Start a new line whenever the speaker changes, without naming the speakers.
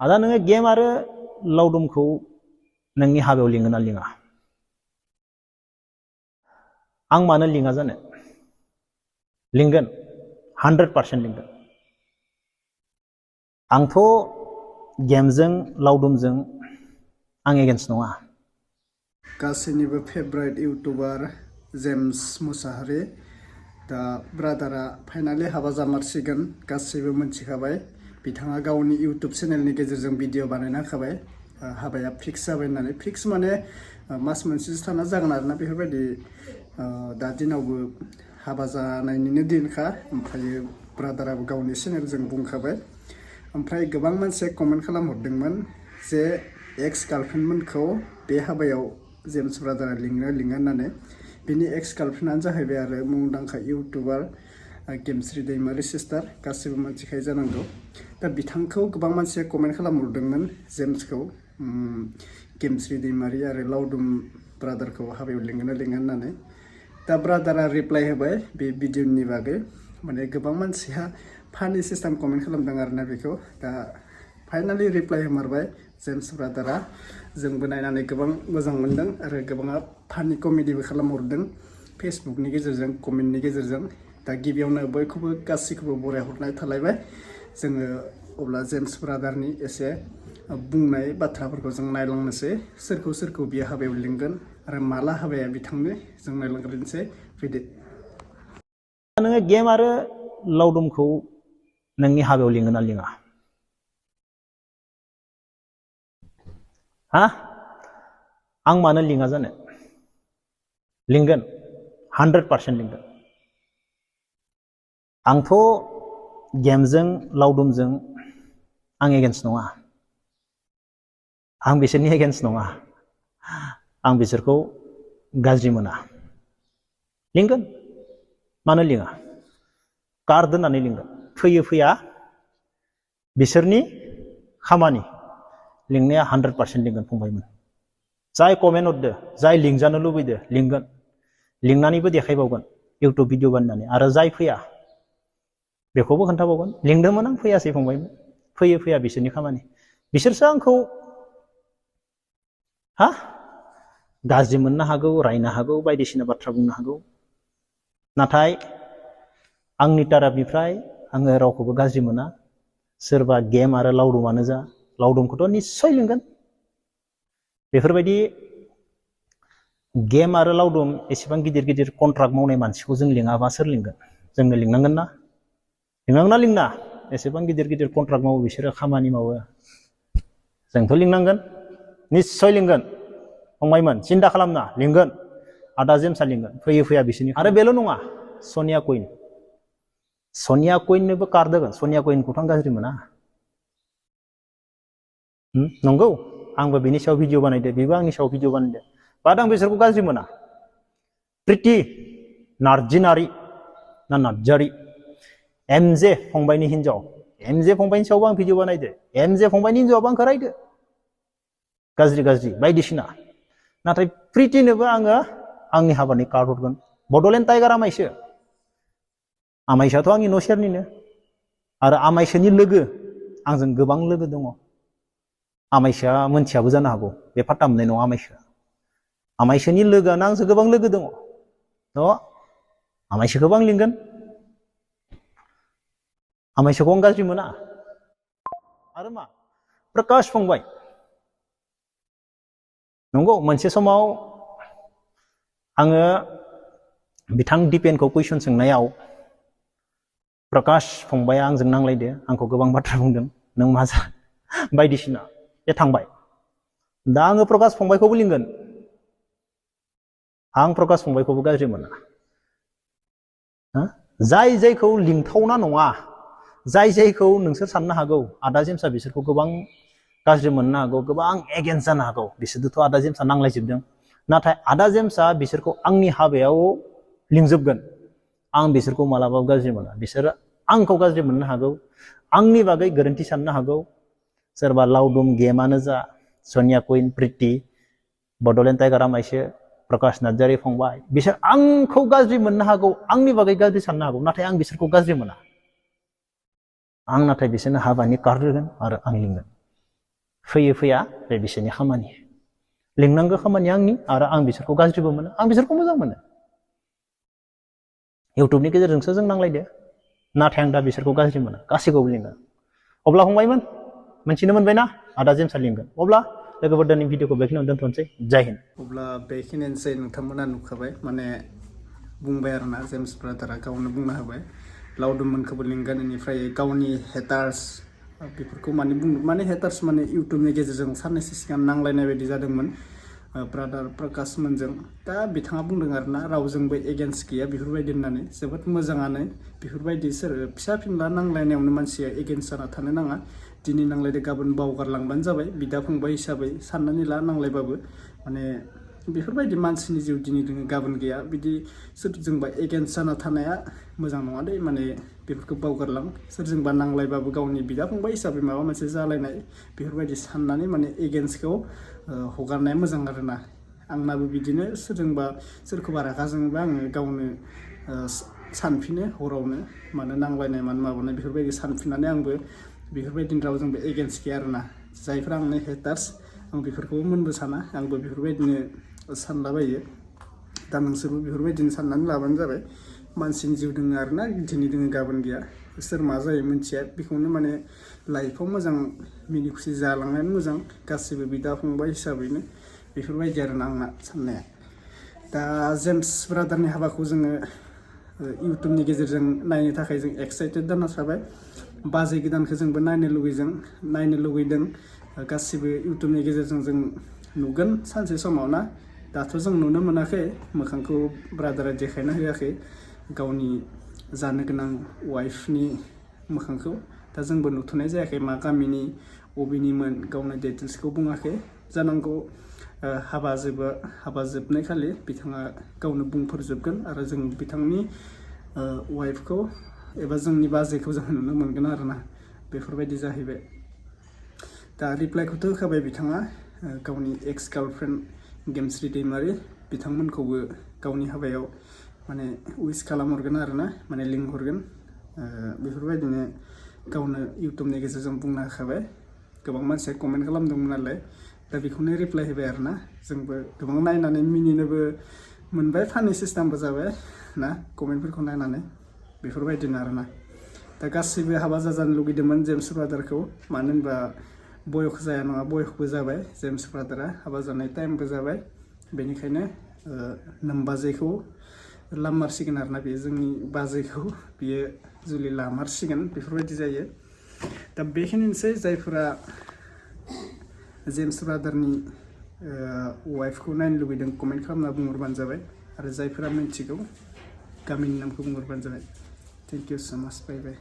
आदा नोङो गेम आरो लावदुमखौ नोंनि हाबायाव लिंगोन ना लिङा? आं मानो लिङा जानो? लिंगोन, 100% लिंगोन। आंथ' गेमजों लावदुमजों आं एगेन्स्ट नङा।
गासैनिबो फेभरेट इउटुबार जेम्स मुसाहारि दा ब्रादारा फाइनालि हाबा जामारसिगोन गासैबो मोनथिखाबाय। बिथाङा गावनि इउटुब चेनेलनि गेजेरजों भिडिअ बानायना होखाबाय हाबाया फिक्स जाबाय होननानै। फिक्स माने मास मोनसेसो थाना जागोन आरोना बेफोरबायदि दा दिनावबो हाबा जानायनिनो दिनखा। ओमफ्रायो ब्रादाराबो गावनि चेनेलजों बुंखाबाय। ओमफ्राय गोबां मानसिया कमेन्ट खालामहरदोंमोन जे एक्स गार्लफ्रेन्डमोनखौ बे हाबायाव जेम्स ब्रादारा लिङो होननानै। बिनि एक्स गार्लफ्रेन्डआनो जाहैबाय आरो मुंदांखा इउटुबार गेमस्रि दैमारि सिस्टार, गासैबो मिथिखायो जानांगौ। दा बिथांखौ गोबां मानसिया कमेन्ट खालामहरदोंमोन जेम्सखौ गेमस्रि दैमारि आरो लावदुम ब्रादारखौ हाबायाव लिङो होननानै। दा ब्रादारा रिप्लाइ होबाय बे भिडिअनि बागै। माने गोबां मानसिया फानि सिस्टेम कमेन्ट खालामदों आरोना बेखौ। दा फाइनालि रिप्लाइ होमारबाय जेम्स ब्रादारा। जोंबो नायनानै गोबां मोजां मोनदों आरो गोबाङा फानि कमेडिबो खालामहरदों फेसबुकनि गेजेरजों, कमेन्टनि गेजेरजों। दा गिबियावनो बयखौबो गासैखौबो बरायहरनाय थालायबाय। जोङो अब्ला जेम्स ब्रादारनि एसे बुंनाय बाथ्राफोरखौ जों नायलांनोसै। सोरखौ बियो हाबायाव लिंगोन आरो माला हाबाया बिथांनि जों नायलांग्रोनोसै। फैदो।
नोङो गेम आरो लावदुमखौ नोंनि हाबायाव लिंगोन ना लिङा? हा? आं मानो लिङा जानो? लिंगोन, 100% लिंगोन। आंथ' गेमजों लावदुमजों आं एगेन्स्ट नङा। आं बिसोरनि एगेन्स्ट नङा। आं बिसोरखौ गाज्रि मोना। लिंगोन, मानो लिङा? कार्ड दोननानै लिंगोन। फैयो फैया बिसोरनि खामानि। लिंनाया 100% लिंगोन फंबायमोन। जाय कमेन्ट हरदो, जाय लिंजानो लुबैदो लिंगोन। लिंनानैबो देखायबावगोन इउटुब भिडिअ बानायनानै। आरो जाय फैया बेखौबो खोन्थाबावगोन लिंदोंमोन आं फैयासै फंबायमोन। फैयो फैया बिसोरनि खामानि। बिसोरसो आंखौ गाज्रि मोननो हागौ, रायनो हागौ, बायदिसिना बाथ्रा बुंनो हागौ। नाथाय आंनि तारफनिफ्राय आङो रावखौबो गाज्रि मोना। सोरबा गेम आरो लावदुमानो जा, लावदुमखौथ' निस्सय लिंगोन। बेफोरबायदि गेम आरो लावदुम एसेबां गिदिर गिदिर कन्ट्राक्ट मावनाय मानसिखौ जों लिङाबा सोर लिंगोन? जोंनो लिंनांगोन ना? लिंनांगोन ना लिंना? एसेबां गिदिर गिदिर कन्ट्राक्ट मावो बिसोरो, खामानि मावो। जोंथ' लिंनांगोन, निस्सय लिंगोन फंबायमोन, सिन्था खालामना लिंगोन। आदा जेम्सआ लिंगोन। फैयो फैया बिसोरनि। आरो बेल' नङा, सनिया कुइन। सनिया कुइननोबो कार्ड होगोन। सनिया कुइनखौथ' आं गाज्रि मोना। नंगौ, आंबो बिनि सायाव भिडिअ बानायदो, बेबो आंनि सायाव भिडिअ बानायदो। बाट आं बिसोरखौ गाज्रि मोना। प्रिति नार्जिनारि ना नार्जारि, एमजे फंबायनि हिन्जाव, एमजे फंबायनि सायावबो आं भिडिअ बानायदो। एमजे फंबायनि हिन्जावाबो आंखौ रायदो गाज्रि गाज्रि बायदिसिना। नाथाय प्रितिनोबो आङो आंनि हाबानि कार्ड हरगोन। बड'लेण्ड टाइगार आमाइसो। आमाइसोआथ' आंनि न' सेरनिनो। आरो आमाइसोनि लोगो, आंजों गोबां लोगो दङ। आमाइसोआ मोनथियाबो जानो हागौ, बे फात्ता मोननाय नङा आमाइसोआ। आमाइसोनि लोगोआनो आंजों गोबां लोगो दङ। थ' आमाइसोखौबो आं लिंगोन। आमाइसोखौ आं गाज्रि मोना। आरो मा? प्रकाश फंबाय। नंगौ, मोनसे समाव आङो बिथां दिपेनखौ कुइसन सोंनायाव प्रकाश फंबाया आंजों नांलायदो, आंखौ गोबां बाथ्रा बुंदों, नों मा जा बायदिसिना। बे थांबाय। दा आङो प्रकाश फंबायखौबो लिंगोन। आं प्रकाश फंबायखौबो गाज्रि मोना। जाय जायखौ लिंथावना नङा, जाय जायखौ नोंसोर साननो हागौ आदा जेम्सआ बिसोरखौ गोबां गाज्रि मोननो हागौ, गोबां एगेन्स्ट जानो हागौ, बिसोरजोंथ' आदा जेम्सआ नांलायजोबदों। नाथाय आदा जेम्सआ बिसोरखौ आंनि हाबायाव लिंजोबगोन। आं बिसोरखौ मालाबाबो गाज्रि मोना। बिसोरो आंखौ गाज्रि मोननो हागौ, आंनि बागै गोरोन्थि साननो हागौ। सोरबा लावदुम गेमानो जा, सनिया कुइन, प्रिति, बड'लेण्ड टाइगार आमाइसो, प्रकाश नार्जारि फंबाय, बिसोर आंखौ गाज्रि मोननो हागौ, आंनि बागै गाज्रि साननो हागौ। नाथाय आं बिसोरखौ गाज्रि मोना। आं नाथाय बिसोरनो हाबानि कार्ड होगोन आरो आं लिंगोन। फैयो फैया बे बिसोरनि खामानि लिंनांगौ खामानिया आंनि आरो आं बिसोरखौ गाज्रिबो मोनो आं बिसोरखौ मोजां मोनो इउटुबनि गेजेरजोंसो जों नांलायदो नाथाय आं दा बिसोरखौ गाज्रि मोना गासैखौबो लिंगोन अब्ला फंबायमोन मोनथिनो मोनबायना आदा जेम्सआ लिंगोन अब्ला लोगोफोर दिनैनि भिडिअखौ बेखिनियावनो दोनथ'नोसै जय हिन्द
अब्ला बेखिनियानोसै नोंथांमोना नुखाबाय माने बुंबाय आरोना जेम्स ब्रादारा गावनो बुंना होबाय लावदुममोनखौबो लिंगोन बेनिफ्राय गावनि हेटार्स बेफोरखौ माने बुंनो माने हेटार्स माने इउटुबनि गेजेरजों साननैसो सिगां नांलायनाय बायदि जादोंमोन ब्रादार प्रकाश मोनजों दा बिथाङा बुंदों आरोना रावजोंबो एगेन्स्ट गैया बेफोरबायदि होननानै जोबोद मोजाङानो बेफोरबायदि सोर फिसा फिनला नांलायनायावनो मानसिया एगेन्स्ट जाना थानो नाङा दिनै नांलायदो गाबोन बावगारलांबानो जाबाय बिदा फंबाय हिसाबै साननानै ला नांलायबाबो माने बेफोरबायदि मानसिनि जिउ दिनै दोङो गाबोन गैया बिदि सोरजोंबा एगेन्स्ट जाना थानाया मोजां नङा दे माने बेफोरखौ बावगारलां सोरजोंबा नांलायबाबो गावनि बिदा फंबाय हिसाबै माबा मोनसे जालायनाय बेफोरबायदि साननानै माने एगेन्स्टखौ हगारनाया मोजां आरोना आंनाबो बिदिनो सोरजोंबा सोरखौबा रागा जोङोबा आङो गावनो सानफिनो हरावनो मानो नांलायनाय मानो माबानाय बेफोरबायदि सानफिननानै आंबो बेफोरबायदिनो रावजोंबो एगेन्स्ट गैया आरोना जायफ्रा आंनि हेटार्स आं बेफोरखौबो मोनबो साना आंबो बेफोरबायदिनो सानलाबायो दा नोंसोरबो बेफोरबायदिनो साननानै लाबानो जाबाय मानसिनि जिउ दोङो आरोना दिनै दोङो गाबोन गैया सोर मा जायो मिथिया बेखौनो माने लाइफआव मोजां मिनि खुसि जालांनायानो मोजां गासैबो बिदा फंबाय हिसाबैनो बेफोरबायदि आरोना आंना साननाया दा जेम्स ब्रादारनि हाबाखौ जोङो इउटुबनि गेजेरजों नायनो थाखाय जों एक्साइटेड जाना थाबाय बाजै गोदानखौ जोंबो नायनो लुगैदों गासिबो इउटुबनि गेजेरजों जों नुगोन सानसे समाव ना दाथ' जों नुनो मोनाखै मोखांखौ ब्रादारा देखायना होआखै गावनि जानो गोनां वाइफनि मोखांखौ दा जोंबो नुथ'नाय जायाखै मा गामिनि अबेनिमोन गावनो डिटेल्सखौ बुङाखै जानांगौ हाबा जोबनाय खालि बिथाङा गावनो बुंफोरजोबगोन आरो जों बिथांनि वाइफखौ एबा जोंनि बाजैखौ जों नुनो मोनगोन आरोना बेफोरबायदि जाहैबाय दा रिप्लाइखौथ' होखाबाय बिथाङा गावनि एक्स गार्लफ्रेन्ड गेमस्रि दैमारि बिथांमोनखौबो गावनि हाबायाव माने उइस खालामहरगोन आरोना माने लिंहरगोन बेफोरबायदिनो गावनो इउटुबनि गेजेरजों बुंना होखाबाय गोबां मानसिया कमेन्ट खालामदोंमोन नालाय दा बेखौनो रिप्लाइ होबाय आरोना जोंबो गोबां नायनानै मिनिनोबो मोनबाय फानि सिस्टेमबो जाबाय ना कमेन्टफोरखौ नायनानै बेफोरबायदिनो आरोना दा गासैबो हाबा जाजानो लुगैदोंमोन जेम्स ब्रादारखौ मानो होनबा बयस जाया नङा बयसबो जाबाय जेम्स ब्रादारा हाबा जानाय टाइमबो जाबाय बेनिखायनो नोमबाजैखौ लामारसिगोन आरोना बेयो जोंनि बाजैखौ बियो जुलि लामारसिगोन बेफोरबायदि जायो दा बेखिनिसै जायफोरा जेम्स ब्रादारनि वाइफखौ नायनो लुबैदों कमेन्ट खालामना बुंहरबानो जाबाय आरो जायफोरा मिन्थिगौ गामिनि नामखौ बुंहरबानो जाबाय थेंक इउ सो माच बाय बाय